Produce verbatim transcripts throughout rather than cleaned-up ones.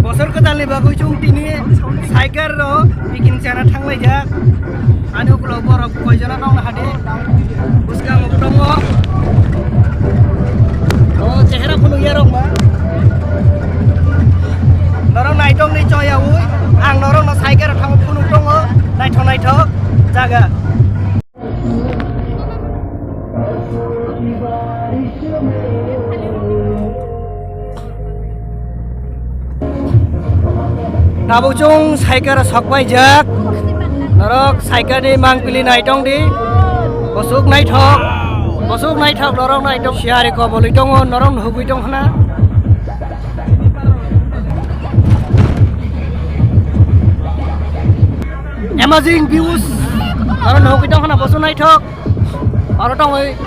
Bosor kwtalni bagwi chwng tini cycle rok picnic chana thanglaijak. Ani ukulok borok koijono tongna hadi. Bwskango tongo. O chehra phunukya rok ma. Norok naitokni choyaui ang norokno cycle rok thango phunuk tongo. Naithok naithok jaga. Tabuk chwng cycle rok sokpaijak. Norok cycle ni mangpili naitong di. Bosuk naithok. Bosuk naithok norok naithok. Siyari kobolwi tongo, norok nuhugwi tong khna. Amazing views. Norok nuhugwi tong khna, bosuk naithok. Aro tongwi.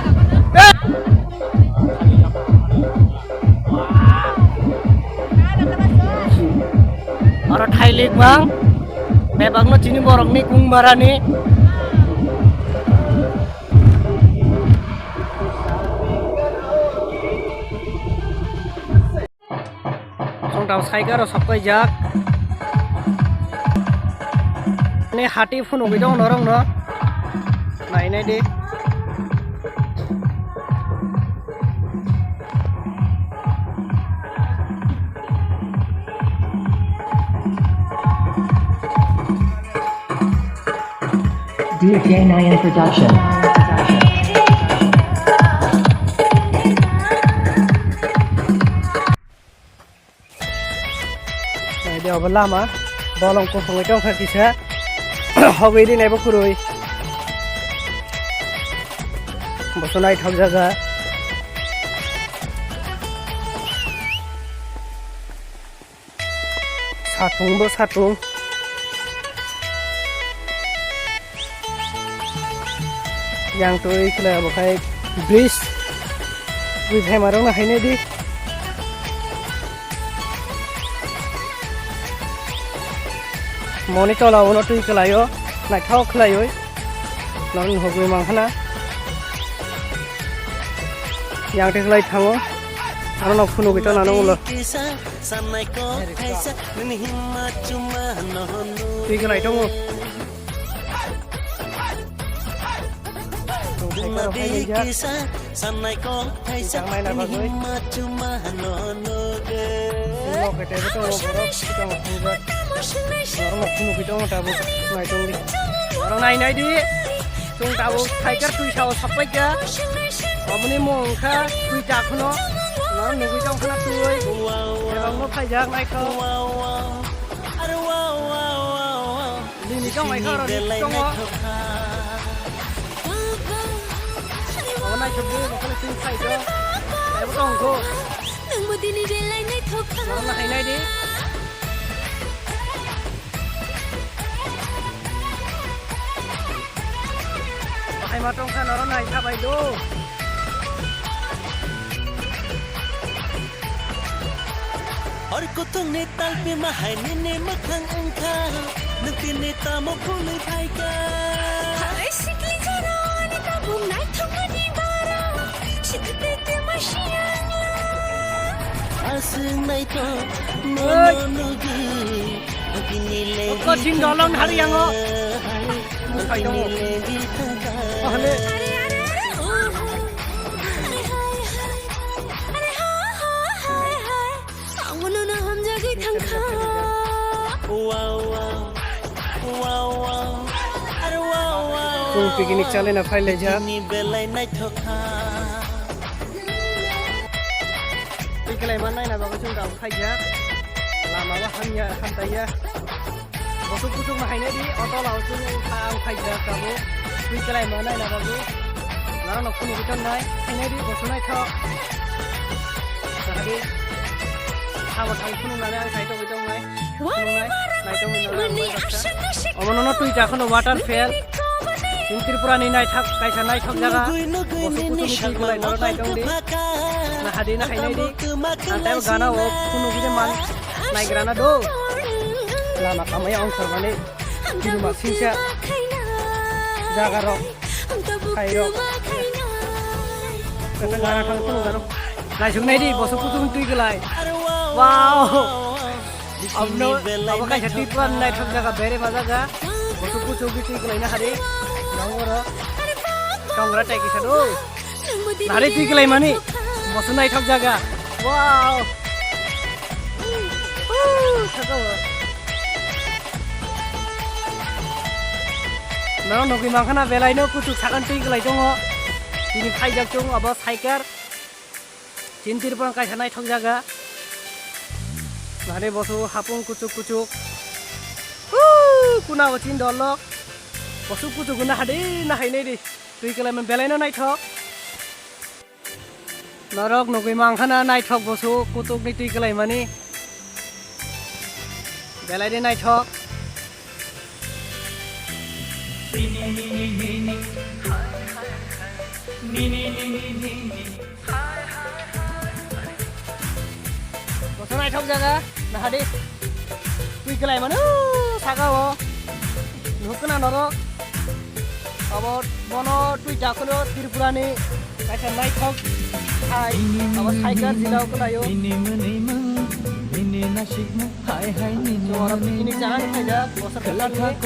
Aro thailik bang. Bebakno chini borokni kung barani. Chwng tabuk cycle rok sokpaijak. Ani hati phunugwi tongo norokno. Nainai di. D J Nayan Production. Naidi obo lama, bolong kosongwi tongkha kisa, hogwi rinai bo kwrwi. Boso naithok jaga. Satung bo satung. Yang twi khlai abo khai bridge. Twi phai marok no hainai di. Moni tola uno twi khlaio. Naithok khlaioi. Nang hogwi mang khana. Yang twi khlai thango. Ano no phunugwi tong nano ulo. Sanai kok thaisa nini himma chuma no honu. Twi khlai tongo. Tong thaikha rok hai leijak. Kisa sanai kok thaisa nini himma chuma no honu. Twi tang naina bagwi. Twi tang thungjak. Norok no phunugwi tongo tabuk. Nai tongdi. Norok nai nai di. Chwng tabuk cycle twi sao sokpaikha. Aboni mung wngkha twi ta kheno. Norok nugwi tong khna twi. Ebang no phaijak naikho. Lini tong naikho oro lini tongo. Obo naithok di, bo kheno twi phaikha. Ebo tong kho. Norok no hai nai di. Bahai ma tongkha norok nai kha bai do. Hor kuthung ni talpi ma hai nini mwkhang wngkha. Nwng tini tamo phunui phaikha. Hai sikli jora ani tabuk naithok mani bara. Sikli te ma siyang la. Aswk naithok no no nugwi. Kothin dolong hari yango. Bukhai tongo. Ahale. Are, are, are, oh, oh. Are, hai, hai. Are, ha, ha, hai, hai. Ang nono hamjagwi thangkha. Wow, wow. Wow, wow. Are, wow, wow. Chwng picnic chalaina phai laijak. Tini belai naithok kha. Twi khlai mannai na bagwi chwng tabuk khaijak. Lama bo hamya, hamtaiya. Bosuk kuchuk ma hainai di, auto lao chwng ang khaijak tabuk. Twi khlai mannai na bagwi. Norok no phunugwi tongnai, hainai di, bosuk naithok. Sahadi. Sabo thang phunuknani ang khai tongwi tongnai. Phunuknai, nai tongwi norok ang bai baksa. Omo nono twi ta kheno water fall. Chini Tripura ni naithok, kaisa naithok jaga. Bosuk kuchuk ni twi khlai norok nai tongdi. Nahadi na hainai di. Ang taibo gana o phunugwi de man naigrana do. Lama kamaya ongkhormani. Kirima singsa jaga rok. Khai rok. Kata gana thang phunuk gana. Naisuk nai di, bosok kutung twi khlai. Wow. Abno, abo kaisa Tripura ni naithok jaga, bere ma jaga. Bosu kuchuk twi kwlaina hari. Nangoro. Tongra tai kisa do. Nari twi kwlaimani. Bosu naithok jaga. Wow. Woo, thaka bo. Norok nugwi mankha na, belaino kuchuk sakan twi kwlai tongo. Tini phaijak tongo abo cycle. Chin Tripura kaisa naithok jaga. Nari bosu hapung kuchuk kuchuk. Huu, kuna bo chin dolok. Bosu kuchuk na hadi na hai nai di. Twi kwlai man belaino naithok. Norok nugwi mankha na naithok bosu kuchuk ni twi kwlai mani. Belai de naithok. Boso naithok jaga, nahadi. Twi kwlai mano, saka o. Nuhuk na norok. Abo bono twi dakholo Tripura ni kaisa naithok hai. Abo cycle jila o kwlaio. Hai hai nini. Chwng oro picnic jahani phaijak, bosor kwthangni last.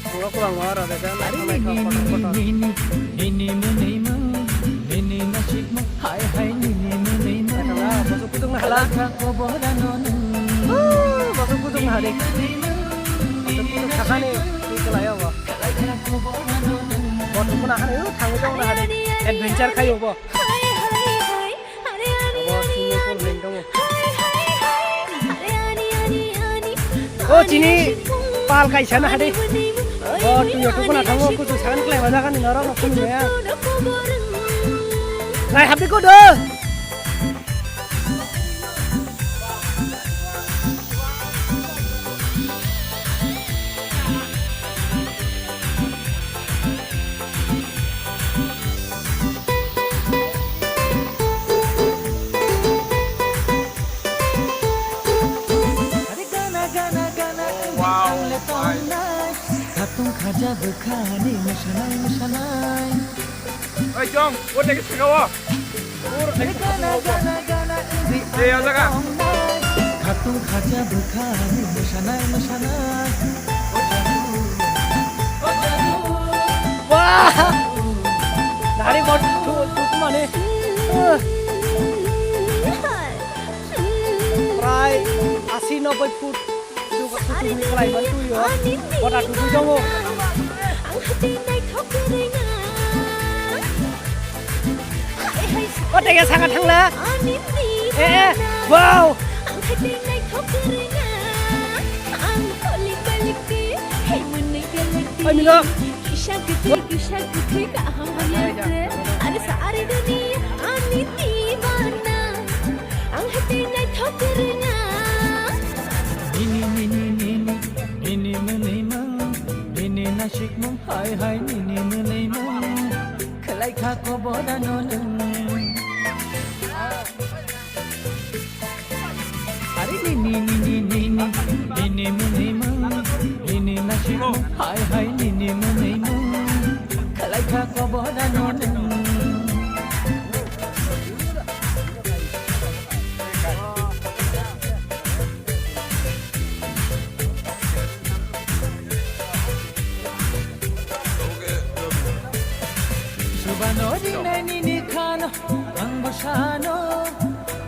Borok kwbangma oro rwjak, naithok naithok, kotor kotor. Nini mwnwi mung, nini nasik mung, hai hai nini mwnwi mung. Naithok na, bosor kuchuk na hala. Kobor ano nung. Woo, bosor kuchuk na hari. Bosor kuchuk sakani, twi kwlai o bo. Bo thwngmano hwnwi, o thangwi tongmano hwnwi adventure khai o bo. Abo swimming pool hai tongo. O chini pal kaisa na hadi. O twi o tukuna thango, kuchu sagan klai wajak ani norok no phunuk maya. Nai happy ko do. Wow, nice. Khatung khaja bwkhani mwsanai mwsanai. Oi, Jong, o teke saka o. Oro teke saka o. Ei, o jaga. Khatung khaja bwkhani mwsanai mwsanai. Wah! Nari bot tu, tu, tu mane. Prai asi nobboi foot. Kuchuk ni kwlai man twi o. Bota tubui tongo. O teke saka thangla. Eh, eh. Wow. Oi, Milo. Nini, nini, nini, nini mwnwi mung, nini nasik mung, hai, hai, nini mwnwi mung. Khlai kha kobor ano nwng. Are nini, nini, nini, nini mwnwi mung, nini nasik mung, hai, hai, nini mwnwi mung. Khlai kha kobor ano nwng. Subano ringnai nini khano, ang bo sano,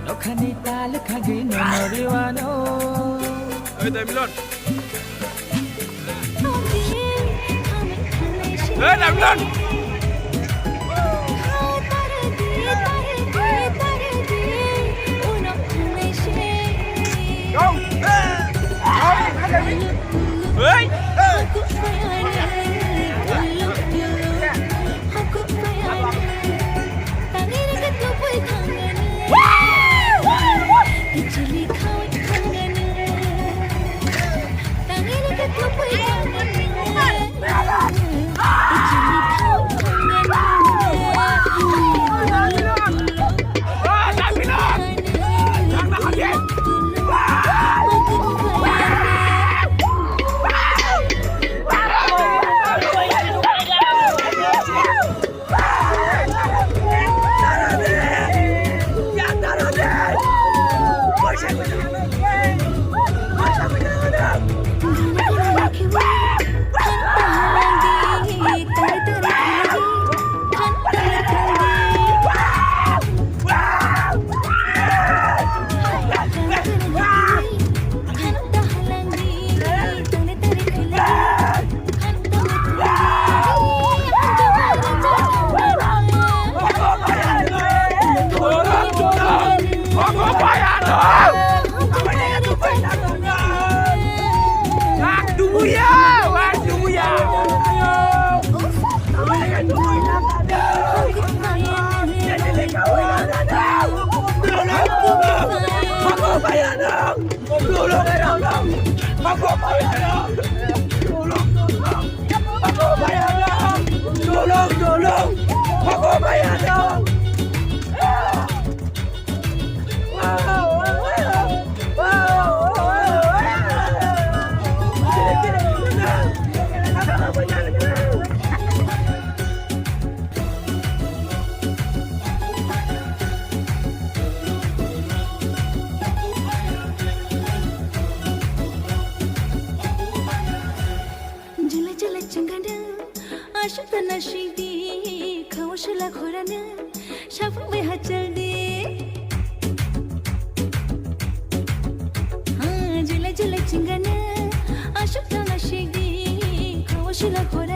nokhani tal khagwi nono riwano. Hey, Damilon! Hey, Damilon! Go! Hey! Ashuk tana shidi, khawshula khorana, shafu bai hachal de. Ha, jila jila chingana, ashuk tana shidi, khawshula khorana.